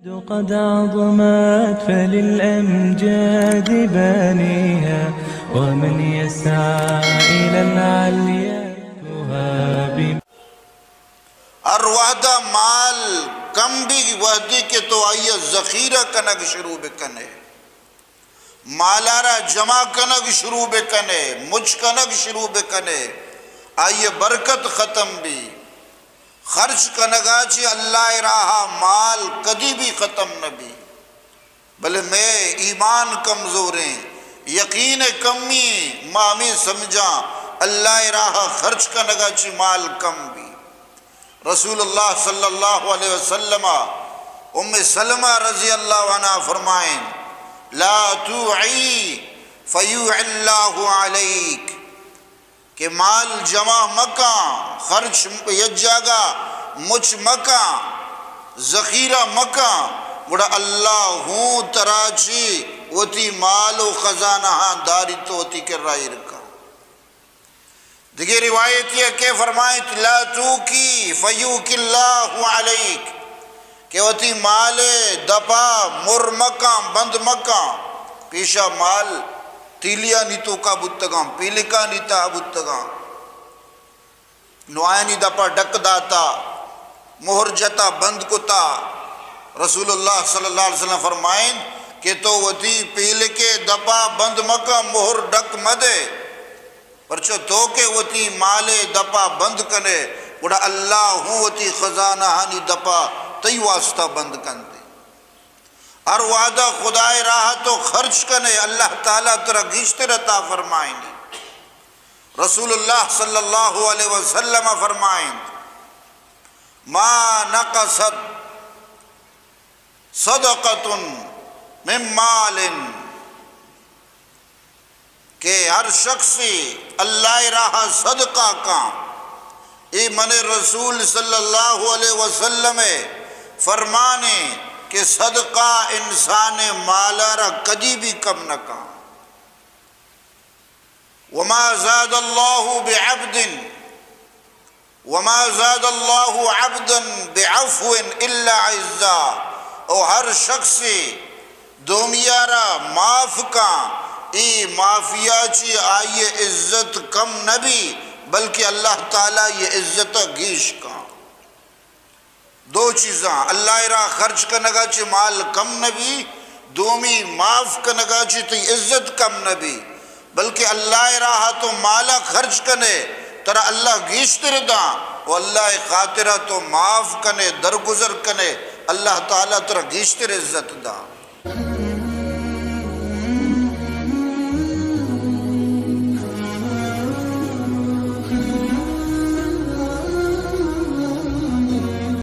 قد عظمت فللأمجاد بانيها، ومن يسعى إلى العليا يهاب. ہر وہدا مال کم بی، وہدی کہ تو آئی ءَ ذخیرہ کنگ شروع بکنے، مالا را جمع کنگ شروع بکنے، مچ کنگ شروع بکنے، آئی ءِ برکت ختم بی. خرچ کنگا چی اللہ ءِ راہا مال کدی بھی ختم نہ بی. بلے مئے ایمان کمزوریں، یقین کمی، ما ہمے سمجھاں اللہ ءِ راہا خرچ کنگا چی مال کم بی. رسول اللہ صلی اللہ علیہ وسلم ءَ ام سلمہ رضی اللہ عنہا فرمائیں، لا توعی فیوع اللہ علیک، کہ مال جمع مکاں، خرچ یک جاگہ مچ مکاں، ذخیرہ مکاں، گڑا اللہ ہوں ترا چی وتی مال و خزانہاں داریت و وتی کرا ایر کاں. دگہ روایتے ءَ کہ فرمائیت، لا توکی فیوک اللہ علیک، کہ وتی مال ءِ دپا مر مکاں، بند مکاں. پیشا مال تیلیانی توکا بوتگاں، پیلکانی تہا بوتگاں، نو آیانی دپا ڈک داتا، مہر جتا، بند کتا. رسول اللہ صلی اللہ علیہ وسلم فرمائیں کہ تو وتی پیلک ءِ دپا بند مکاں، مہر ڈک مدے، پرچا تو کہ وتی مال ءِ دپا بند کنے، گڑا اللہ ہوں وتی خزانہانی دپا تئی واسطہ بند کنتے. ہر وہدا خدا ءِ راہ تو خرچ کنے، اللہ تعالی ترا گیشتر عطا فرمائینی. رسول اللہ صلی اللہ علیہ وسلم فرمائیں، ما نقصت صدقۃ من مال، کہ ہر شخصے اللہ ءِ راہا صدقہ کاں، اے من رسول صلی اللہ علیہ وسلم ءِ فرمانے کہ صدقہ انسان ءِ مالا را کدی بھی کم نہ کاں. وما زاد اللہ بعبد وما زاد اللہ عبدا بعفو الا عزا، او ہر شخصے دومیا را معاف کاں، اے معافیا چی آئی عزت کم نہ بی، بلکہ اللہ تعالی یہ عزت گیش کاں. دو چیزاں، اللہ ءِ راہ خرچ کنگا چی مال کم نہ بی، دومی معاف کنگا چی تئی عزت کم نہ بی، بلکہ اللہ ءِ راہ تو مالا خرچ کنے، ترا اللہ گیشتر داں، و اللہ ءِ خاطرا تو معاف کنے، درگزر کنے، اللہ تعالی ترا گیشتر عزت داں.